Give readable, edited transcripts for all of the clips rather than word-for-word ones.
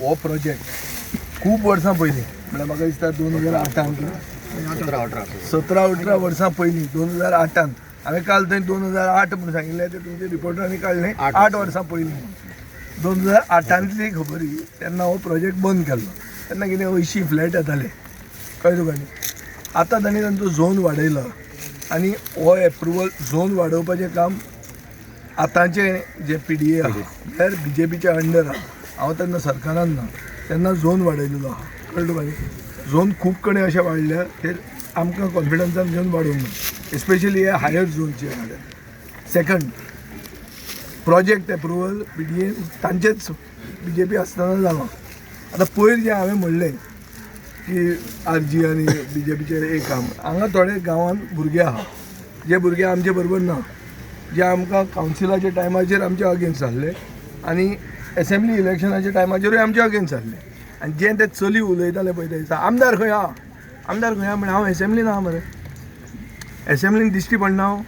हो प्रोजेक्ट खूब वर्सां पयलीं, म्हळ्यार म्हाका दिसता 2008आंत, 17-18 वर्सां पयलीं, 2008आंत हांवें काल थंय 2008 म्हूण सांगिल्लें, तें तुमच्या रिपोर्टरांनी काडलें. 8 वर्सां पयलीं, 2008आंतली खबर ही. तेन्ना हो प्रोजेक्ट बंद केल्लो. तेन्ना कितें 80 फ्लॅट येताले, कळ्ळें तुका न्ही? आतां तांणी तांचो झोन वाडयलो आनी हो एप्रुवल झोन वाडोवपाचें काम आतांचे जे पीडीए आहा, म्हळ्यार बीजेपीच्या अंडर आहा, हांव तेन्ना सरकारान ना, तेन्ना झोन वाडयलेलो आहा, कळ्ळें तुका न्ही? झोन खूब कडेन अशें वाडल्या, ते आमकां कॉन्फिडन्सान घेवन वाडोवंक ना, एस्पेशली हे हायर झोनचे. सेकंड, प्रोजेक्ट एप्रुवल पीडीए तांचेच बीजेपी आसतना जाला. आतां पयर जें हांवें म्हणलें की आरजी आनी बीजेपीचेर एक काम, हांगा थोडे गांवांत भुरगे आहा, जे भुरगे आमचे बरोबर ना, जे आमकां कावन्सिलाच्या टायमाचेर आमचे अगेन्स्ट जाल्ले आनी एसेंब्ली इलेक्शनाच्या टायमाचेरूय आमचे अगेन्स्ट जाल्ले. आनी जे ते चली उलयताले पळय ते दिसा, आमदार खंय आहा, आमदार खंय आहा, म्हण हांव एसेंब्लीन आहा मरे, एसेंब्लीन दिश्टी पडना हांव?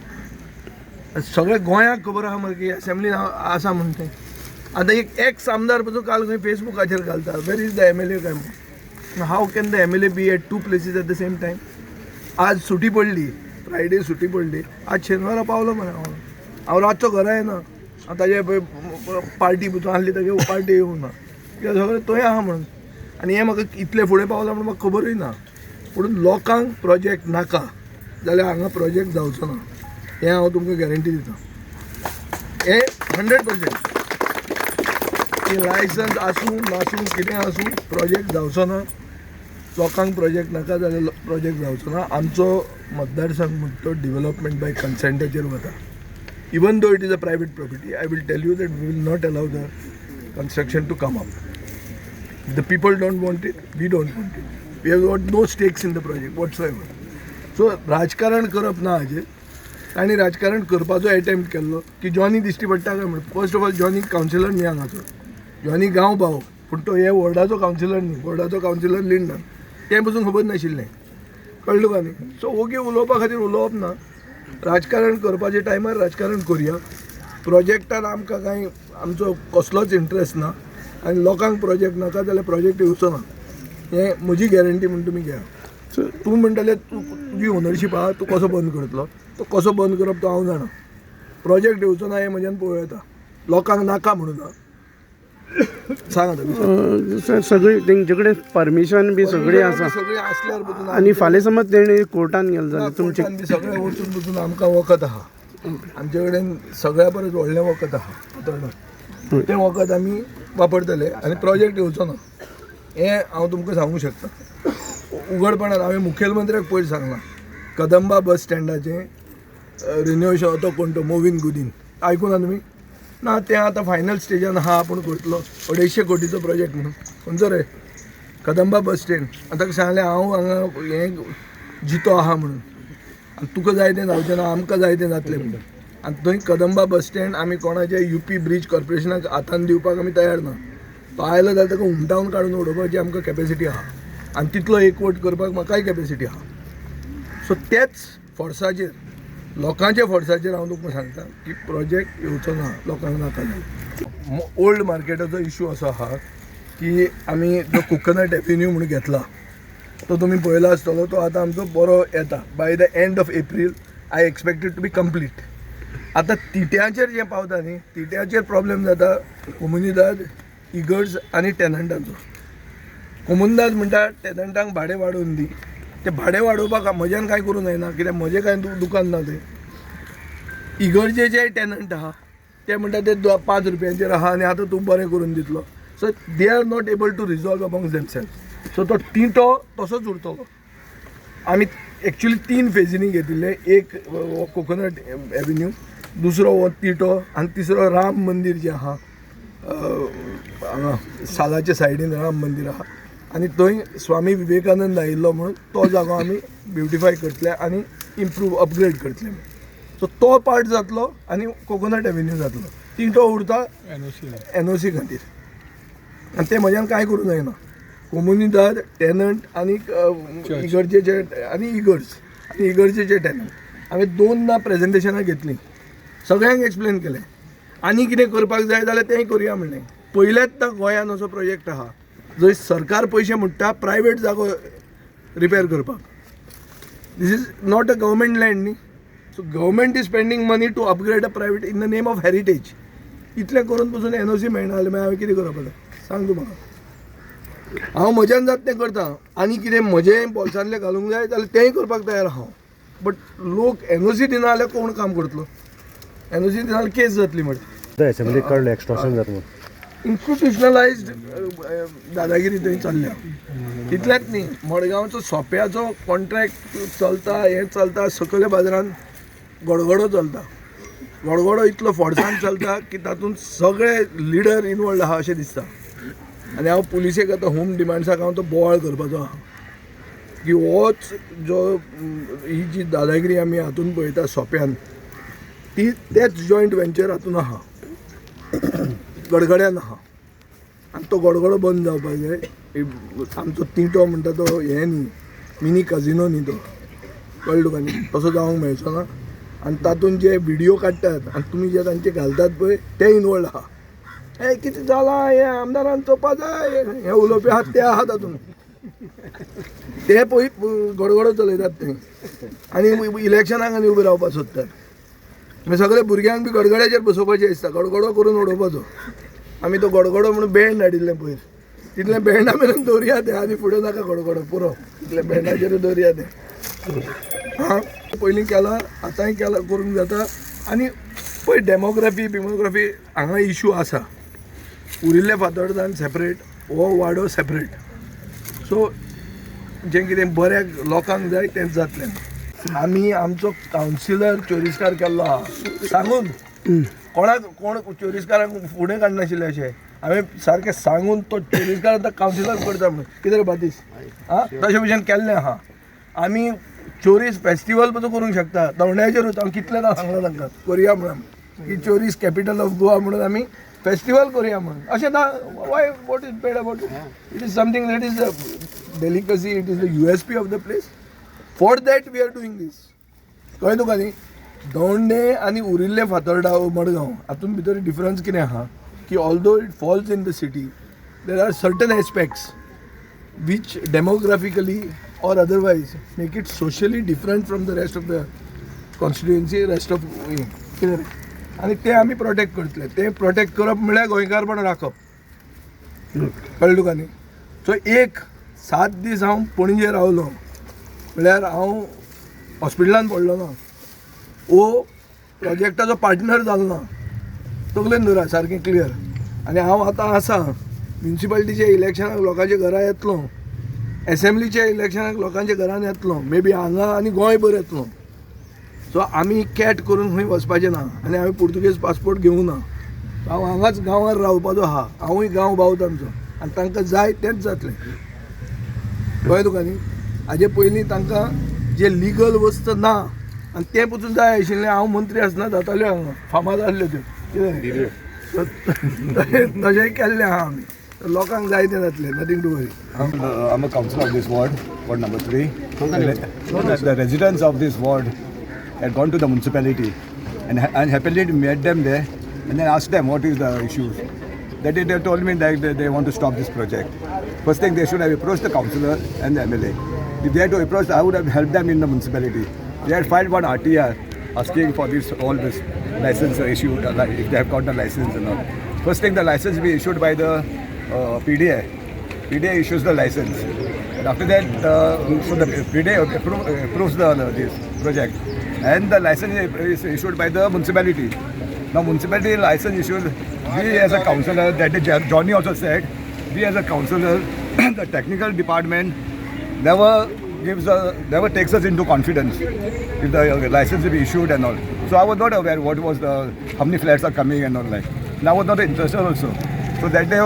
सगळे गोंयाक खबर आहा मरे की एसेंब्लीन आसा म्हूण तें. आतां एक एक्स आमदार पसून काल खंय फेसबुकाचेर घालता, "Where is the MLA?" काय म्हूण. How can the MLA be at two places at the same time? आज सुटी पडली, फ्रायडे सुटी पडली, आज शेनवारा पावलो मरे हांव. हांव रातचो घरा येना. हांव ताजे पळय पार्टी पसून आहली, तागे पार्टी येवंक ना, कित्याक सगळें थंय आहा म्हणून. आनी हें म्हाका इतलें फुडें पावलां म्हणून म्हाका खबरूय ना. पूण लोकांक प्रोजेक्ट नाका जाल्यार हांगा प्रोजेक्ट जावचो ना, हें हांव तुमकां गॅरंटी दिता. हें 100%. की लायसन्स आसूं नासूं, कितें आसूं, प्रोजेक्ट जावचो ना. लोकांक प्रोजेक्ट नाका जाल्यार प्रोजेक्ट जावचो ना. आमचो मतदारसंघ म्हणटा तो डिवलपमेंट बाय कन्सेंटाचेर वता. Even though it is a private property, I will tell you that we will not allow the construction to come up. If the people don't want it, we don't want it. We have got no stakes in the project whatsoever. So राजकारण करप ना हाजेर. तांणी राजकारण करपाचो attempt केल्लो की Johnny दिश्टी पडटा काय म्हणून. First of all, Johnny councillor न्ही हांगाचो. जॉनी गांव भाव, पूण तो हे वॉर्डाचो कावन्सिलर न्ही. वॉर्डाचो कावन्सिलर लिंडन. तें पसून खबर नाशिल्लें, कळ्ळें तुका न्ही? सो ओगी उलोवपा खातीर उलोवप ना. राजकारण करपाच्या टायमार राजकारण करुया. प्रोजेक्टान आमकां कांय आमचो कसलोच इंट्रस्ट ना आनी लोकांक प्रोजेक्ट नाका जाल्यार प्रोजेक्ट येवचो ना, हें म्हजी गॅरंटी म्हूण तुमी घेया. तूं म्हणटले तूं तुजी ओनरशीप आहा, तूं कसो बंद करतलो? तो कसो बंद करप तो हांव जाणा. प्रोजेक्ट येवचो ना हें म्हज्यान पळोवं येता. लोकांक नाका म्हणून ना. सांग आतां. सर, सगळी तेंचे कडेन परमिशन बी सगळी आसा. सगळीं आसल्यार पसून आनी फाल्यां समज तेणी कोर्टान गेले जाल्यार तुमचे कोर्टान बी सगळें वचून पसून आमकां वखद आहा. आमचे कडेन सगळ्या परस व्हडलें वखद आहा हातरणाक. तें वखद आमी वापरतले आनी प्रोजेक्ट येवचो ना हें हांव तुमकां सांगूंक शकता उघडपणान. हांवें मुखेलमंत्र्याक पयर सांगलां, कदंबा बस स्टँडाचें रिनोवेशन, तो कोण तो मोविन गुदीन, आयकूना तुमी ना? तें आतां फायनल स्टेजान आहा, आपूण करतलो, 250 कोटीचो प्रोजेक्ट म्हणून. खंयचो रे कदंबा बस स्टँड? आतां सांगलें हांव हांगा हें जितो आहा म्हणून आनी तुका जाय तें जावचें ना, आमकां जाय तें जातलें म्हणून. आनी थंय कदंबा बस स्टँड आमी कोणाच्या युपी ब्रीज कॉर्पोरेशनाक हातान दिवपाक आमी तयार ना. तो आयलो जाल्यार ताका हुमटावन काडून उडोवपाची आमकां कॅपेसिटी आहा आनी तितलो एकवट करपाक म्हाकाय कॅपेसिटी आहा. सो तेच फोर्साचेर, लोकांच्या फोर्साचेर हांव तुमकां सांगता की प्रोजेक्ट येवचो ना लोकांक नाका जाल्यार. ओल्ड मार्केटाचो इशू असो आहा की आमी जो कोकोनट एव्हेन्यू म्हणून घेतला, तो तुमी पळयला आसतलो. तो आतां आमचो बरो येता. By the end of April I expected to be complete. आतां तिट्याचेर जें पावता न्ही, तिट्याचेर प्रॉब्लेम जाता कोमुनिदाद, इगर्ज आनी टेनंटांचो. कोमुनिदाद म्हणटा टेनंटांक भाडें वाडोवन दी. तें भाडें वाडोवपाक म्हज्यान कांय करूं जायना, कित्याक म्हजें कांय दुकान ना तें. इगर्जेचे टेनंट आहा, ते म्हणटा ते 5 रुपयांचेर आहा आनी आतां तूं बरें करून दितलो. So they are not able to resolve amongst themself. So तो टिंटो तसोच उरतलो. आमी एक्चुली तीन फेजींनी घेतिल्ले. एक हो कोकोनट एव्हेन्यू, दुसरो हो तिटो आनी तिसरो राम मंदीर जें आहा, हांगा सालाच्या सायडीन राम मंदीर आहा आनी थंय स्वामी विवेकानंद आयिल्लो म्हणून तो जागो आमी ब्युटिफाय करतले आनी इम्प्रूव, अपग्रेड करतले. सो तो पार्ट जातलो आनी कोकोनट एव्हेन्यू जातलो. तिटो उरता एनओसी खातीर आनी तें म्हज्यान कांय करूं जायना. कोमुनिदाद, टेनंट आनी इगर्जेचे आनी इगर्ज आनी इगर्जेचे टेनंट, हांवें दोनदां प्रेजेंटेशनां घेतलीं, सगळ्यांक एक्सप्लेन केलें आनी कितें करपाक जाय जाल्यार तेंय करुया म्हणलें. पयल्याच गोंयान असो प्रोजेक्ट आहा. जंय सरकार पयशे म्हणटा प्रायवेट जागो रिपेर करपाक. This is not a government land न्ही. So government is spending money to upgrade a private in the name of heritage. इतलें करून पसून एनओसी मेळना जाल्यार मागीर हांवें कितें करप आतां सांग तूं म्हाका. हांव म्हज्यान जाता तें करता आनी कितें म्हजें बोल्सांतलें घालूंक जाय जाल्यार तेंय करपाक तयार आहा. बट लोक एनओसी दिना जाल्यार कोण काम करतलो? एनओसी दिना जाल्यार केस जातली म्हणटा. असेंब्लीक कळ्ळें एक्स्ट्रोशन जाता म्हणून. इन्स्टिट्युशनलायज्ड दादागिरी थंय चल्ल्या. तितलेंच न्ही, मडगांवचो सोंप्याचो कॉन्ट्रॅक्ट चलता, हें चलता, सकयल्या बाजारान गडगडो चलता. गडगडो इतलो फोर्सान चलता की तातूंत सगळे लिडर इनवॉल्ड आहा अशें दिसता. आनी हांव पुलिसेक आतां होम डिमांड्साक हांव तो बोवाळ करपाचो आहा की होच जो ही जी दादागिरी आमी हातून पळयता सोंप्यान ती तेच जॉयंट वेंचर हातून आहा, गडगड्यान आहा. आनी तो गडगडो बंद जावपाक जाय. आमचो तिटो म्हणटा तो हें न्ही, मिनी काजिनो न्ही तो, कळ्ळें तुका न्ही? तसो जावंक मेळचो ना. आनी तातूंत जे विडियो काडटात आनी तुमी जे तांचे घालतात पळय ते इनवॉल्ड आहा. हे कितें जालां हें आमदारान चोवपा जाय हें उलोवपी आहा ते आहा तातूंत. ते पळय गडगडो चलयतात ते आनी इलेक्शनाक आनी उबे रावपाक सोदतात. मागीर सगळे भुरग्यांक बी गडगड्याचेर बसोवपाचें दिसता, गडगडो करून उडोवपाचो. आमी तो गडगडो म्हणून बँड हाडिल्लें पयर, तितलें बँडा मेरेन दवरया तें आनी फुडें नाका गडगडो, पुरो तितलें बँडाचेर दवरया तें. हां, पयलीं केलां, आतांय केलां, करूंक जाता. आनी पळय डेमोग्राफी बिमोग्राफी हांगा इशू आसा. उरिल्ले फातोर्डान सेपरेट, हो वाडो सेपरेट. सो जें कितें बऱ्याक लोकांक जाय तेंच जातलें. आमी आमचो कावन्सिलर चोरीस्कार केल्लो आहा सांगून, कोणाक कोण चोरीस्कारांक फुडें काडनाशिल्लें अशें हांवें सारकें सांगून तो चोरीस्कार आतां कावन्सिलर करता म्हणून कितें रे बातीस, आं तशें भशेन केल्लें आहा. आमी चोरीस फेस्टिवल पसून करूंक शकता दवण्याचेरूच. हांव कितलें सांगलां तांकां करुया म्हणून की चोरीस कॅपिटल ऑफ गोवा म्हणून आमी फेस्टिवल करुया म्हणून. अशें ना, why what is bad about it? It is something that is a delicacy, it is the USP of the place. For that we are doing this. कळ्ळें तुका न्ही? दवंडे आनी उरिल्ले फातोर्डा मडगांव हातूंत भितर डिफरन्स कितें आहा की although it falls in the city, there are certain aspects which demographically or otherwise make it socially different from the rest of the constituency, rest of कितें रे. आनी ते आमी प्रोटेक्ट करतले. ते प्रोटेक्ट करप म्हळ्यार गोंयकारपण राखप, कळ्ळें तुका न्ही? सो एक 7 दीस हांव पणजे रावलो म्हळ्यार हांव हॉस्पिटलान पडलो ना, वो प्रोजेक्टाचो पार्टनर जालो ना, तकलेन दवरा सारकें क्लियर. आनी हांव आतां आसा म्युनिसिपालिटीच्या इलेक्शनाक लोकांच्या घरा येतलो, एसेंब्लीच्या इलेक्शनाक लोकांच्या घरान येतलो, मे बी हांगा आनी गोंयभर येतलो. सो आमी कॅट करून खंय वचपाचें ना आनी हांवें पुर्तुगेज पासपोर्ट घेवंक ना. हांव हांगाच गांवार रावपाचो आहा, हांवूय गांव भावत आमचो आनी तांकां जाय तेंच जातलें, कळ्ळें तुका न्ही? हाजे पयलीं तांकां जें लिगल वस्त ना आनी तें पसून जाय आशिल्लें. हांव मंत्री आसतना जाताल्यो हांगा फामाद आहल्यो त्यो, कितें तशें केल्लें आहा आमी. लोकांक जाय तें जातलें, nothing to worry. I'm a councillor of this ward, ward number 3. The residents of this ward had gone to the municipality and happily met them there and then asked them what is the issue. That they told me that they want to stop this project. First thing, they should have approached the councillor and the MLA. If they had to approach, I would have helped them in the municipality. They had filed one RTR asking for this all this license issue, if they have got the license and all. First thing, the license will be issued by the PDA. PDA issues the license. And after that, so the PDA approves this project, and the license is issued by the municipality. Now, municipality license issued, we as a councillor, that is Johnny also said, we as a councillor, the technical department never takes us into confidence if the license will be issued and all. So I was not aware what was the, how many flats are coming and all like. And I was not interested also. So that day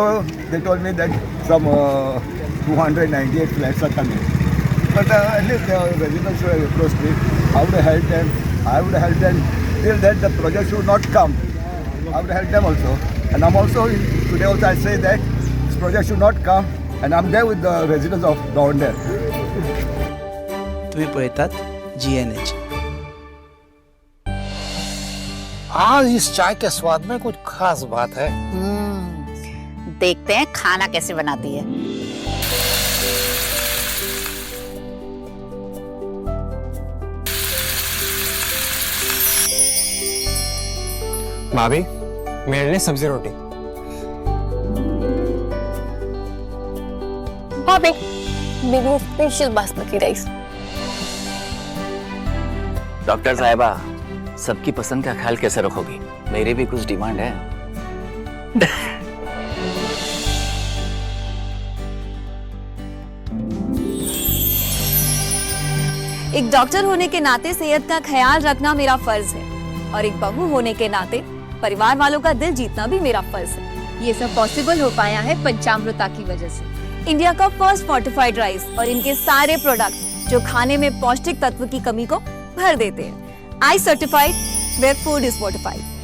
they told me that some 298 flats are coming. But at least the residents who have approached me, I would help them. I would help them till that the project should not come. I would help them also. And I'm also, today also I say that this project should not come, and I'm there with the residents of down there. तुम्ही पळयतात GNH. आज इस चाय K स्वाद में कुछ खास बात है। देखते हैं खाना कैसे बनाती है। भाभी, मेरे लिए सब्जी रोटी। भाभी, मेरे स्पेशल बासमती राइस। डॉक्टर साहिबा, सबकी पसंद का ख्याल कैसे रखोगी? मेरी भी कुछ डिमांड है। एक डॉक्टर होने के नाते सेहत का ख्याल रखना मेरा फर्ज है और एक बहू होने के नाते परिवार वालों का दिल जीतना भी मेरा फर्ज है। ये सब पॉसिबल हो पाया है पंचामृता की वजह से। इंडिया का फर्स्ट फोर्टिफाइड राइस और इनके सारे प्रोडक्ट जो खाने में पौष्टिक तत्व की कमी को भर देते हैं। I certified, where food is fortified.